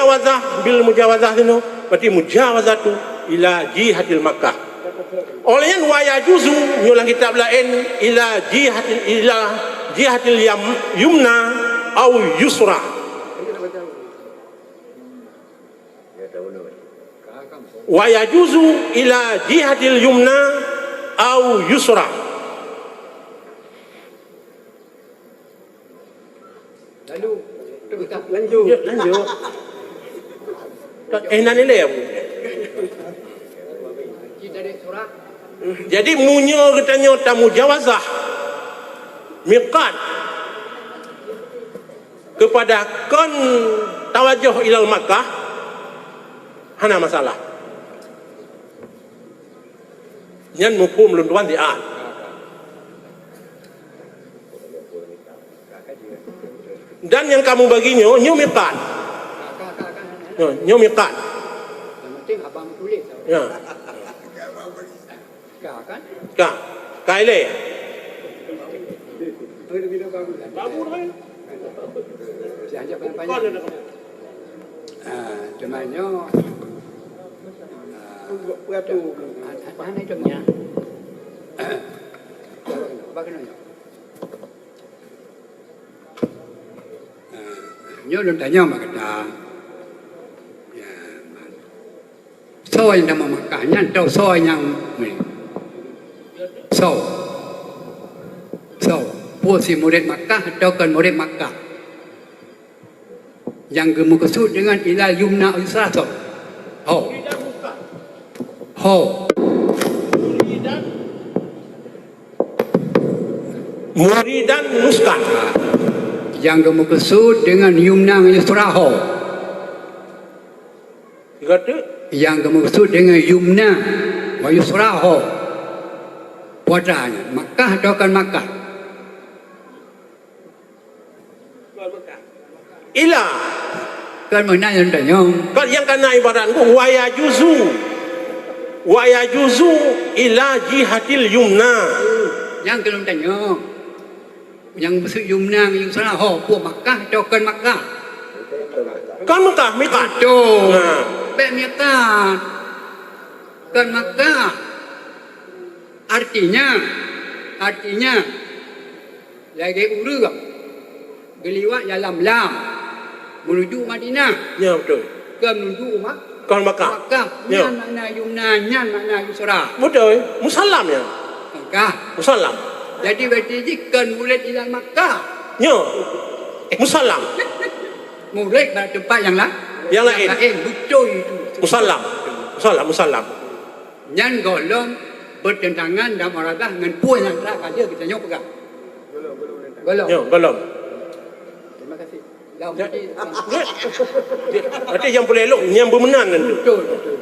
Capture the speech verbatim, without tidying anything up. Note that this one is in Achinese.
Mujawazah, bil mujawazah sinoe, berarti mujawazatu ila jihatil Makkah. Oleh nyan, wa yajuzu, nyoe lam kitab laén, ila jihatil, ila jihatil yam-, yumna au yusra. Wa yajuzu ila jihatil yumna au yusra. Lalu, lanjut. Ya, lanjut. Eh, nan ilée, Abu. Jadi, meunyoe geutanyoe tamujawazah miqat keupada kon tawajoh ilal Makkah, hana masalah. Nyan muphom lôn tuan siat. Dan nyang kamoe bagi nyoe, nyoe miqat. Nyoe, nyoe miqat. Yang penting abang tulis. Ya. Ka, kan? Ka. Ka ilée. Jangan panjang-panjang. Ah, cuma nyoe, ah, hana, hana itu nyoe. Bagaimana nyoe? Ah, nyoe lôn tanyong bak gata. Ya, man. Soe nyang tamong Makkah nyan, atau soe nyang, soe? Soe? Peue si murit Makkah atau kon murit Makkah? Nyang geumeukeusut deungon ilal yumna au yusra soe? Ho. Ho. Muridan nuskan. Nyang geumeukeusut deungon yumna ngon yusra ho? Tiga tu. Nyang geumeukeusut deungon yumna wa yusra ho? Peue atra nyan, Makkah atau kon Makkah? Ila. Kan meunan nyang tanyong. Kan nyang kana ibarat ku, wa yajuzu. Wa yajuzu ila jihatil yumna. Nyang keuneuk tanyong. Nyang maksud yumna ngon yusra ho, peue Makkah atau kon Makkah? Kon Makkah, miqat. Betul. Nah. Bèk miqat. Kon Makkah. Artinya, artinya, lagèe ureueng geulewat Yalamlam menuju Madinah. Ya, betul. Kon menuju Mak-, Kon Makkah. Makkah. Ya. Nyan makna yumna, nyan makna yusra. Betul. Musallam ya. Makkah. Musallam. Jadi, berarti jih kon murid ilal Makkah. Ya. Musallam. Murid bak teumpat nyang la-, Nyang laén. Laén. Betul itu. Musallam. Musallam, musallam. Nyan gohlom bertentangan dan muaradhah ngon peue nyang telah ka lheueh geutanyoe peugah. Gohlom. Ya, gohlom. Terima kasih. Dah, ya. Berarti, berarti nyang peureulèe lôn, nyang beumeunan nyan. Betul, betul.